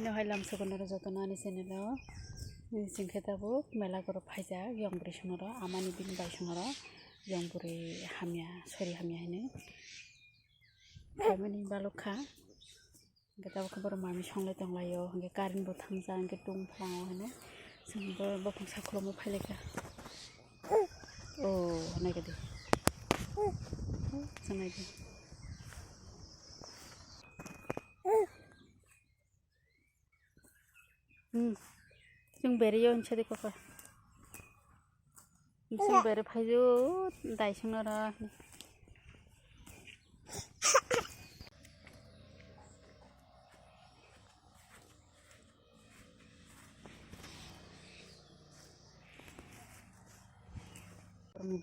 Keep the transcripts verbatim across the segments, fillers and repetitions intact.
No hai lam sogo noro jotono ani channel o. Nini chwng khe tabuk mela goro phaijak yong bwrwi songno ro, amani bini bai songno ro yong bwrwi hamya, sori hamya hinwi. Phaimani balok kha. Hwnkhe tabuk khe borok manwi songlai tonglaio, hwnkhe current bo thangjak, hwnkhe tung phango hinwi chwng bo bopang sakhulokma phailaikha. O, naikhe de. Chwng naidi. Hmm. Chwng beri yo hinsa de koko. Chwng beri phaiyo dai songno ra.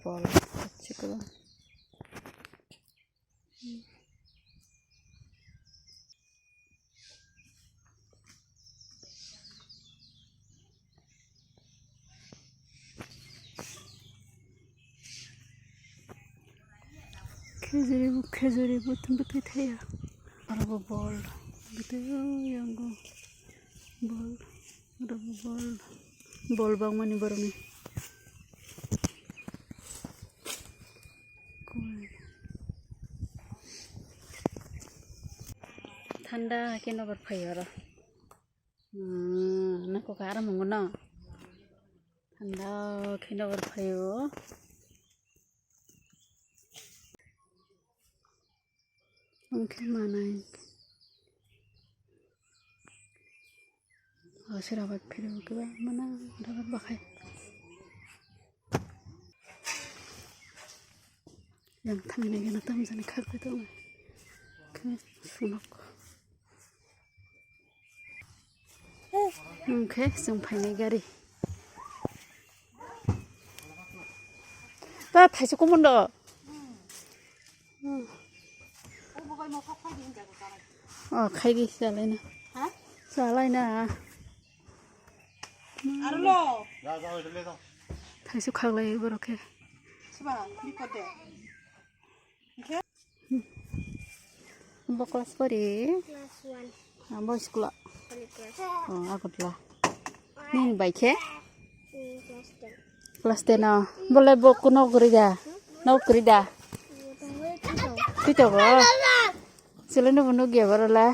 Bol, chikon. Khejuri bo, khejuri bo, tun bwtwi thaya. Aro bo bol, bwtwi o yango bol. Oro bo bol, bol bangmani borokni. Thanda khe nobar phaio oro. Hmm, nokho khe aro mungo no. Thanda khe nobar phaio. Hwnkhe manai. O, se rabar phirwi kwbangma na rabar bakhai. Yang thangwi naikhe na tamjani khakwi tongo. Khe sunok. Hwnkhe chwng phainai gari. Ta thaisa kumondo. O khaidi chalaina. Chalaina. Thaisa khaklai borok khe. Bo class pori? Class one. Ah, bo school o? Holy Cross. Oh, Agartala. Nini bai khe? Hmm, class ten. Class ten o. Bole bo kuno guri da? No guri da? Twi to go. Chwlai no bo nugya boro la.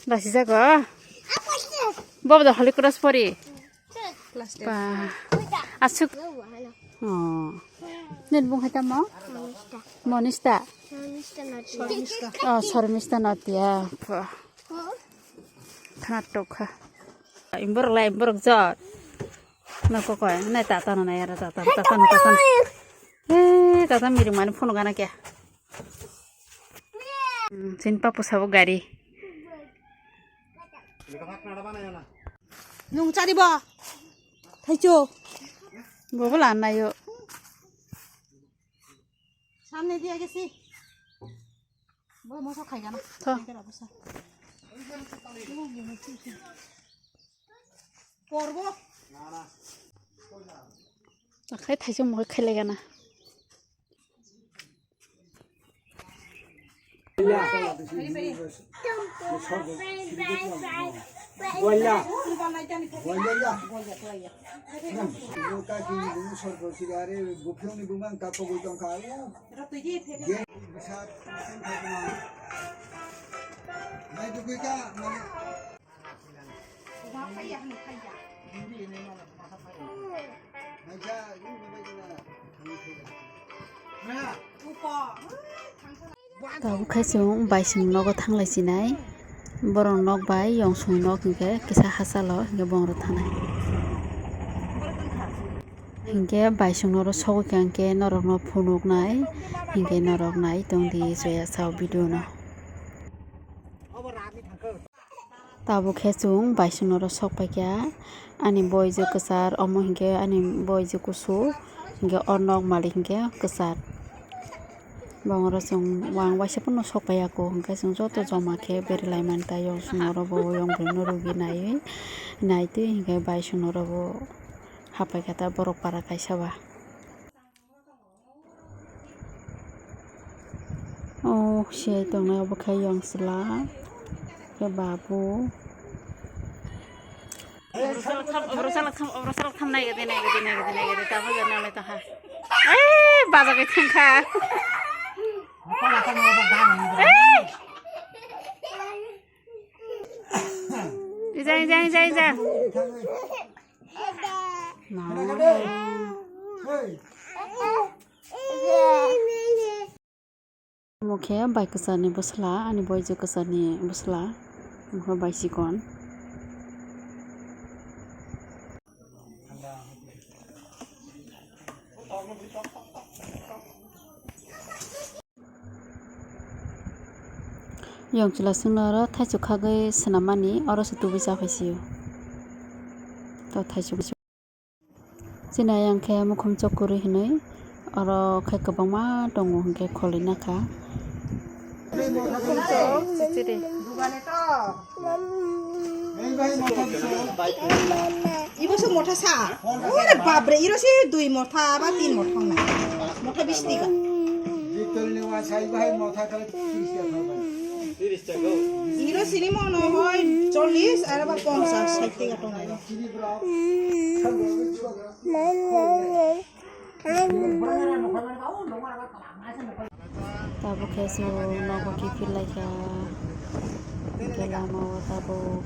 Lasi jago. Bo bo da Holy Cross pori? Ba, aswk. Oh. Nini bung hai tamo? Monista. Oh, Sormista Natia. Ba. Khana tokha. Imborok lai, imborok jor. Nokokoi, nai tata no nai ara tata, tata no, tata no. Eh, tata miring mani phone gana kya? Hmm, chini papu sabo gari. Nung chari bo. Thaicho. Bobo la nayo. Samne dia gesi. Bo moso khai gana. Tho. Porbo. Akhai thaisa mo khailai gana. Tabuk khe chwng baising nogo thanglai sinai. Borok nok bai yongsong nok hinkhe kisa hachalo hinkhe bongrok thanai. Hinkhe baising noro sogwi kha hinkhe norokno phunuknai hinkhe norok nai tongdi chwya sao video no. Tabuk khe chwng baising noro sok paikha. Ani boijo kwchar, omo hinkhe ani boijo kusu, hinkhe o nok malik hinkhe kwchar. Bongoro chwng wang waisa phano sok paiya kho, hinkhe chwng joto joma khe beri lai mani tai yong song oro bo yong bwrwi no rwgwi naiwi naitwi hinkhe baising noro bo hapai kha ta borok para kaisa ba. Oh, siyai tongnai obo khe yong chwla. Babu. Obrosal tham, obrosal tham, obrosal tham, naigadi, naigadi, naigadi, naigadi, tabuk jani alai taha. Ei, baja bai thangkha. Ei. Ijang, ijang, ijang, ijang. Omo khe bai kwchani bwsla, ani boijo kwchani bwsla, omo khe bai chikon. Yong chwla chwngno oro thaichuk khagwi swnammani, oro se tubui cha phai sio. To thaichuk. Chini ayang khe mukhum chok kwrwi hinwi oro khe kwbangma tongo, hinkhe kholwi nakha. Mukhum chok chichiri. Ibo se motha sa. Ore bapre, iro se dui motha ba tin motha wngnai. Motha bisti ga. Victorine wa sai bahai motha kale tiris taka. Iro sini mono hoi chollis, aro ba ponchas, sait taka tongnai. Tabuk khe chwng nogo kiphil laikha, hwnkhe lama o tabuk.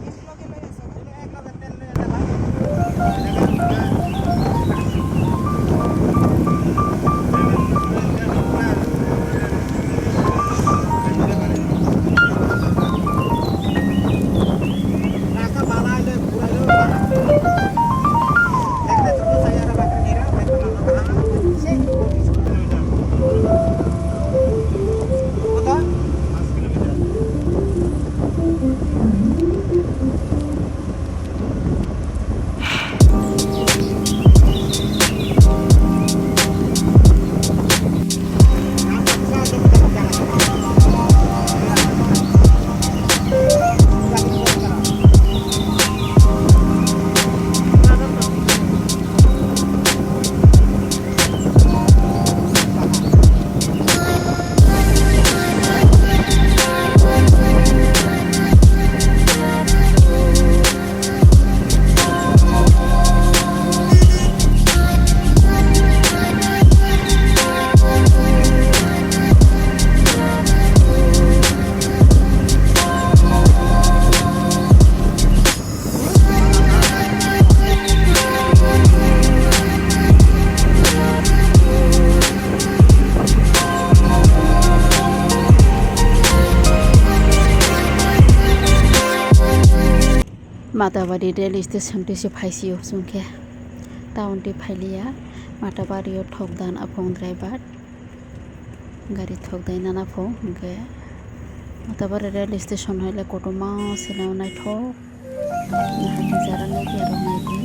Matabari rail station twi se phai sio chwng khe. Town twi phailiya. Matabari o thok dan aphung driver. Gari thok dai nana pho, hwnkhe Matabari rail station hai le kotorma se nw naithok. Nahardi jara nukya rok naidi.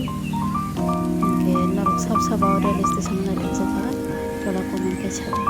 Hwnkhe norok sab sabo rail station naithok jakha, tola comment khe sa di.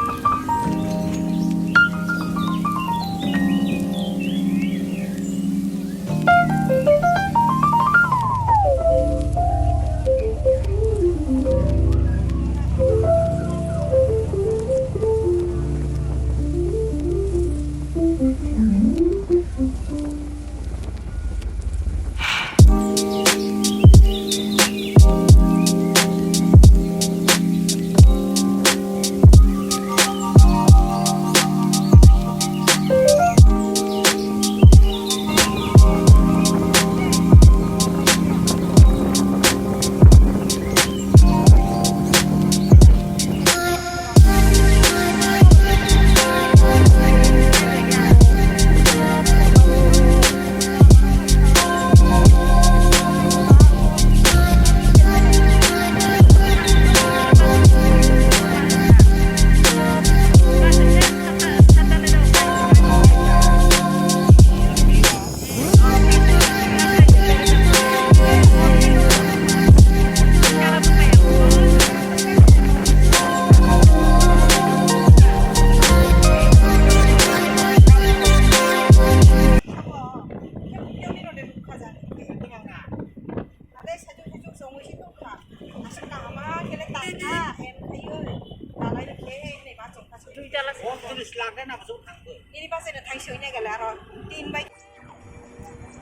Nini bachai no thai soi na gale aro tin bai.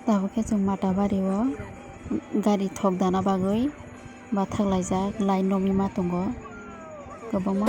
Tabuk khe chwng Matabari o gari thok dana bagwi bathak laijak, line romwi ma tongo kwbangma.